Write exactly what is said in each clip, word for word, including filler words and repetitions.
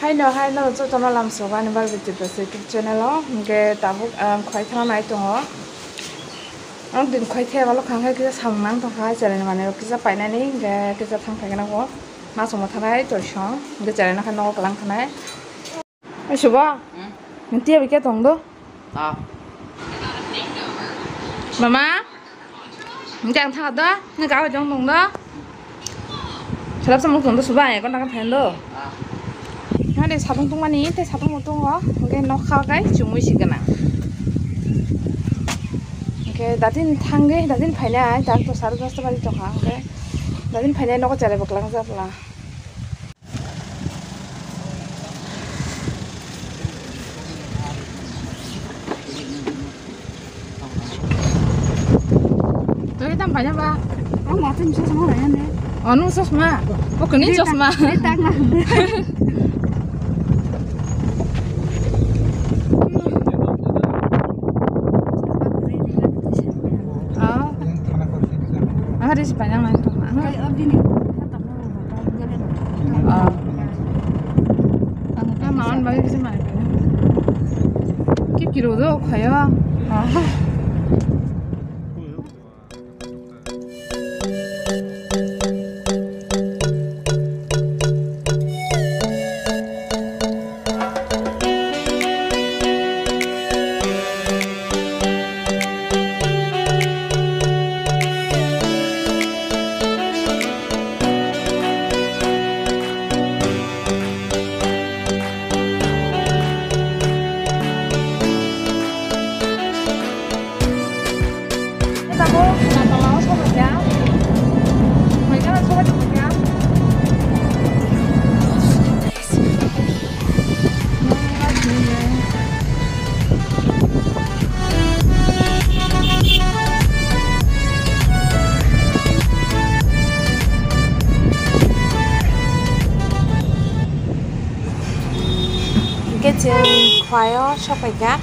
Haino, haino, jotono lamsogo ani Barbecue Plus YouTube channel o. Hwnkhe tabuk ang khwai thangna nai tongo. Ang din khwai thaya balo khangkhe kisa samung nang tongkha, cheraini manwi rok kisa painani, hwnkhe kisa thang phaikhe nango. Ma chwngno thanai toisong, hwnkhe cheraino khe nogo kwlang thanai. Oi subo? Hmm? Nung tiya bikhe tong do? Ah. Mama? Nung tiya thang do? Nung gawi jong tong do? Salap samung tong do suba, ekon taka phen do. Ah. Nang de satung tong mani, te satung tong o, oke nok kha kai chumui si gana. Oke, datin thang ge, datin phainai, tak to sare dosta bari tong kha, oke. Datin phainai nogo chare bwklang japla. Twi tam paina ba? Ang ma tin chosma raya ne. Oh, nung chosma? Bo kini chosma? Twi tak na. Oh. Ang ri si paina nang tong. Ang. Ah. Ang mawan bagwi kisa mai kanya. Ki kiro do khaya. Ah. Hingke chwng khwlaio sokphaikha.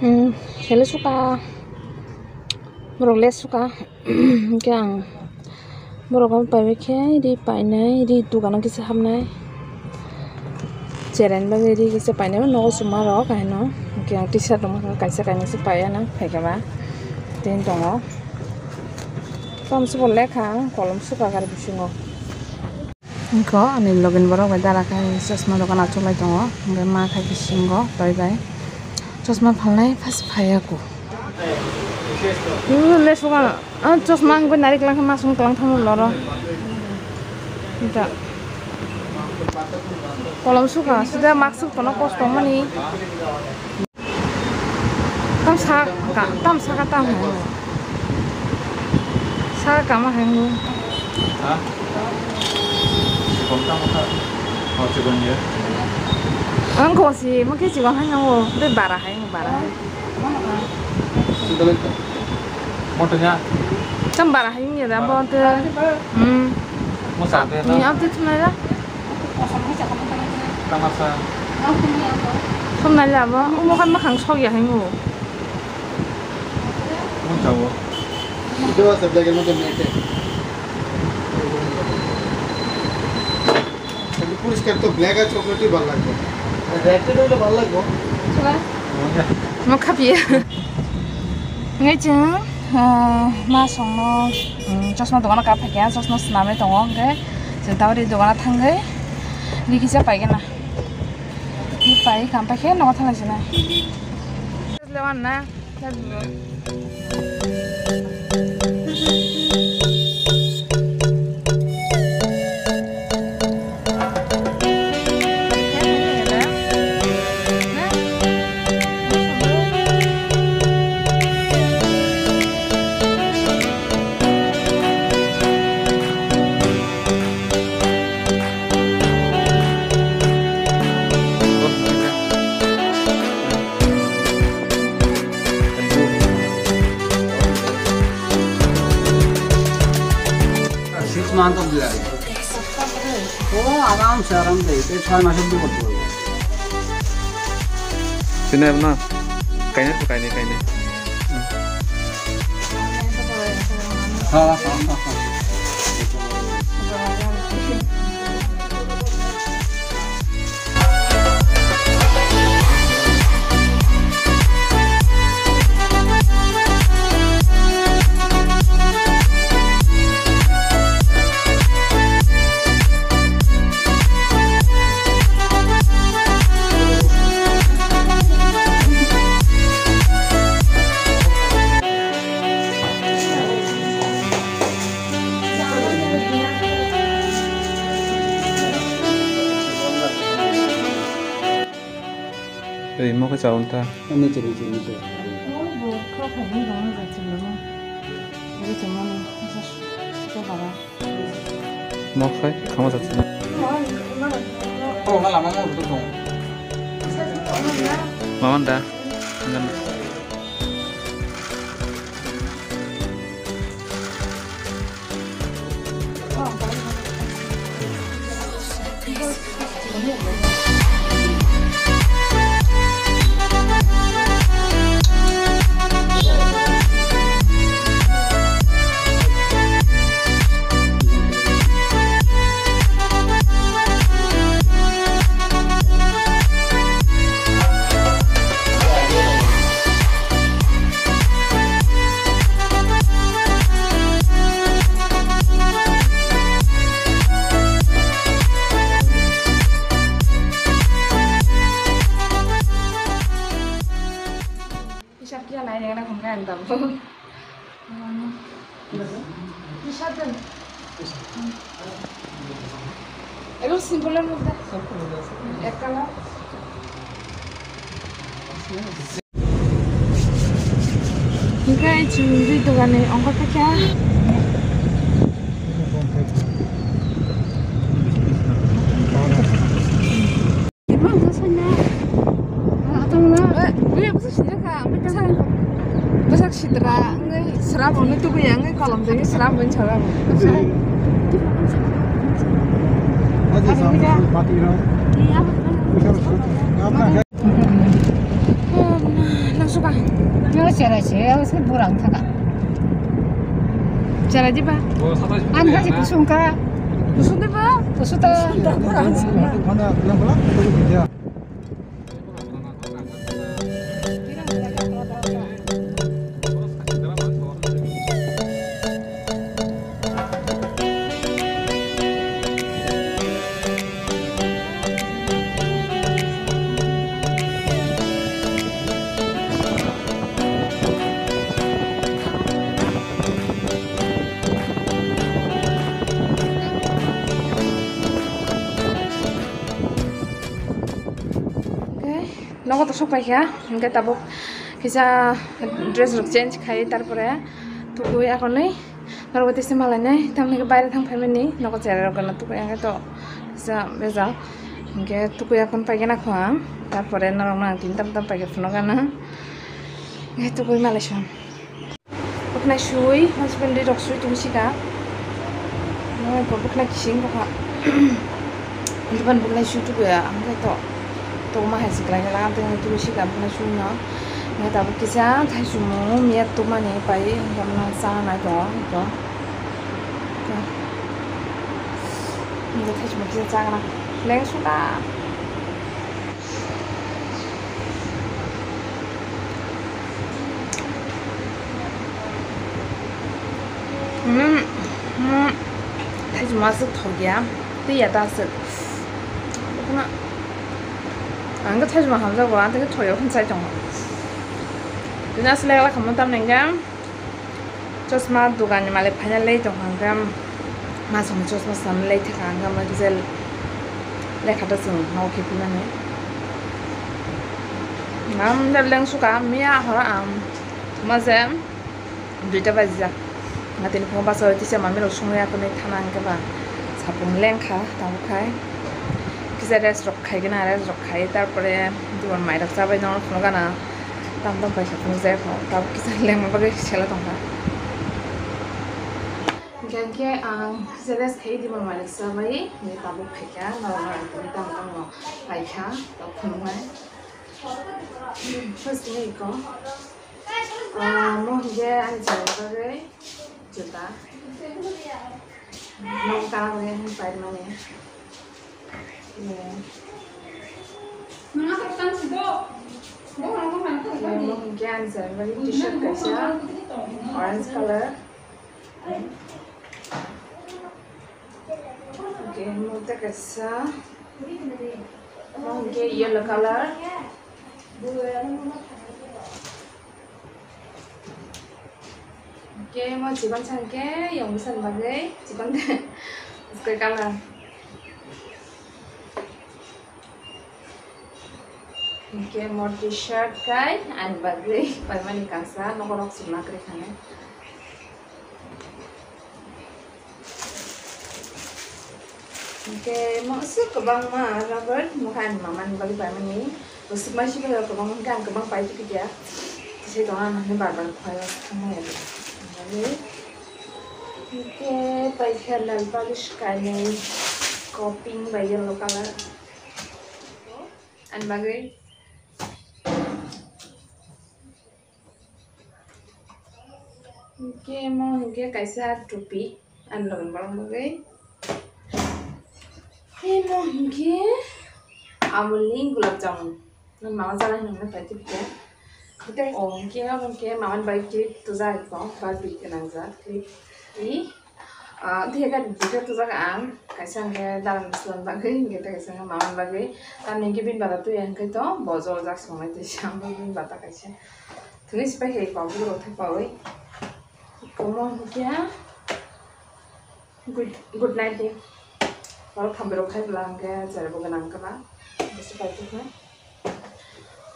Hmm, hello suka. Borok le suka. Hingke ang borok bai khe ri painai, ri dogano kisa hapnai. Cheraini bagwi ri kisa painai, nogo chuma rok haino. Hingke ang t-shirt rok kaisa kainwi se paiya nang phaikhe ba. Tin tongo. Tom se bo lekha ang kolom suka gari bisingo. Wngkha ani login borok bai dara khai chosma dokan achuklai tongo, hwnkhe ma khai bisingo toi bai chosma phalnai phas phaiya ku. Lesongo chosma wngwi nari kwlangkha, ma song kwlangtham loro. Kolom sukha, sida mask suk tono kosto mani. Tam sa ka, tam sa ka, tam hai. Sa ka ma hai mo. Ha? Chikon tam ka. Oh, chikon ye. Ang ko si, mo ke chikon hai mo, de bara hai mo, bara hai. Moto nya. Tam bara hai ni da bo te. Hmm. Mo sa te na. Ni am te tunai da. Tamasa. Thumnai labo, omo khe mwkhang sokya hingo. Mungsa bo. Itu asa black এর মধ্যে matte. একটু পরিষ্কার তো black আর চকলেটই ভালো লাগবে। Red টা হলে ভালো লাগবে। Chula. Mo khapiya. Ngai chwng, ah, ma songno, mm, chosma dogano kap phaikha, chosma swnamwi tongo, hwnkhe chwng tabari dogano thangwi rikisa paigana. Ri pai kam paikhe nogo thanglaisina. Lewan na. Month of July. Oh, aram se, aram se. Tei chhoi mas obdi korte paribo. Sini na? Kainai to kainai, kainai. Ha, ha, ha, ha. Ei, mo khe chawng ta. Niche, niche, niche. Mo khai khama jatsi na. Maman da. Hisab khe nai nang na hwnka ang tabuk. Hisab dan. Ekdom simple ang da. Ek color. Hingke chwng ri dogani ongkha khe. Bwsak sidra, wngwi srabo no tubui ya, wngwi kolom twi srabo ni sara. Nang suka. Nang cherai se, ang se burang thaka. Cherai diba? Ang kasi kusung ka. Kusung diba? Kusung ta. Nogo to sok paikha, hingke tabuk kisa dress rok change khai, tarpore tukui akonwi norok tisi malainai, tamni baire thang phaimani nogo cherai rok gana tukui, hingke to kisa bejal, hingke tukui akon paigana kho ang, tarpore norok no ang tin tam tam paikha phunukgana, hingke tukui malai song. Bwkhnai sui, husband rok sui tong sika. Nang ko bwkhnai kising bwkha. Dukan bwkhnai sui tuku ya, ang to to ma hai sikla ya, ang tong tuku sika bwkhnai sui no. Nang tabuk kisa thai sumu miya tumani pai, ang no sa nai to to. Nang thai sumu kisa sa na. Leng suka. Hmm, hmm. Thaichuma aswk thok ya, twi ya ta aswk. Bwkhano ang khe thaichuma hamjago, ang khe thok ya phano chai tongo. Tini aswk lekha khamma tamni hwnkhe. Chosma dogan ni malik phaina lei tong kha, hwnkhe masong chosma swnam lei thaka, hwnkhe omo khe lekha ta chwng nogo khe philmani. Ang da leng suka miya horo ang thuma je duita bajijak. Nga tini phungo basa oi tisa mami rok songwi aphano thana hwnkhe ba sapung leng kha tabuk khai kisa rest rok khai gana, rest rok khai tarpore dogan mai rok chabai no phunuk gana. Tam tam pai khe phunukjak kho, tabuk kisa lengma bagwi sela tongkha. Khe ang jeles khai di mama riksa bai ni tabuk phaikha, norok norok tini tamo tamo paikha, tok phunuknai. First ni ko, ah, mo hinkhe ani chari bagwi juta. Mo kana bagwi hin pai mani. Mo hinkhe ani chari bagwi t-shirt kaisa, orange color. Okay, mo tei kaisa. Mo hinkhe yellow color. Okay, mo chikon sa hinkhe yong bwsani bagwi chikon de. Sky color. Hinkhe mo t-shirt kai ani bagwi paimani kasa nogo rok chumna kwrwi khanai. Hinkhe mo aswk kwbangma rubber mokha ani mamani bagwi paimani bwswk mai sibui rok kwbangma hinkhe ang kwbang pai tongkha. Tei tongna ang bar bar khwlai thangmani. Hinkhe paikha nail polish kainwi, pink bai yellow color. Ani bagwi. Hinkhe mo hinkhe kaisa tupi ani logi borok bagwi. Tei mo hinkhe Amul ni gulab jamun. Nang mama jala hinwi paitwi khe. O hinkhe abo hinkhe mamani bai clip tujak eko, Barbie gwnangjak clip. I Ah, tei khe video tujak ang, kaisa hinkhe dalan bwswlani bagwi, hinkhe tei kaisa hinkhe mamani bagwi. Tamni hinkhe bini bata twi hinkhe to bo jol jak songnai twi se, ang bini bata kaisa. Thwngwi se paikha eko, borok thai paui. Komo hinkhe good, good night day. Borok thambi rok khai bwla hinkhe chwrai bo gwnang kwna. Bwswk pai tongkha.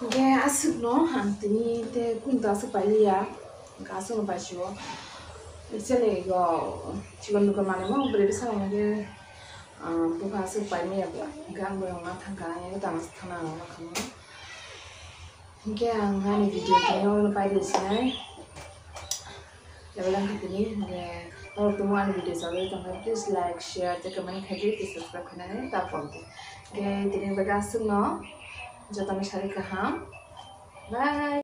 Hinkhe aswkno ang tini tei kunu ta aswk pailiya, hinkhe aswkno paisio. Actually, go chikon mikon manwimo bwrwi bwskango hinkhe, ah, bupha aswk paimaya bwla. Hinkhe ang boyong ma thangkha, ang eko tangma se thangna ang ma khamu. Hinkhe ang ani video tini oro paidi sinai. Level ang khatini, hinkhe norok tongmung ani video chagwi tongkha, please like, share tei comment khaidi, tei subscribe khainani ta phone khe. Hinkhe tini bagwi aswkno jotono sari kaham. Bye.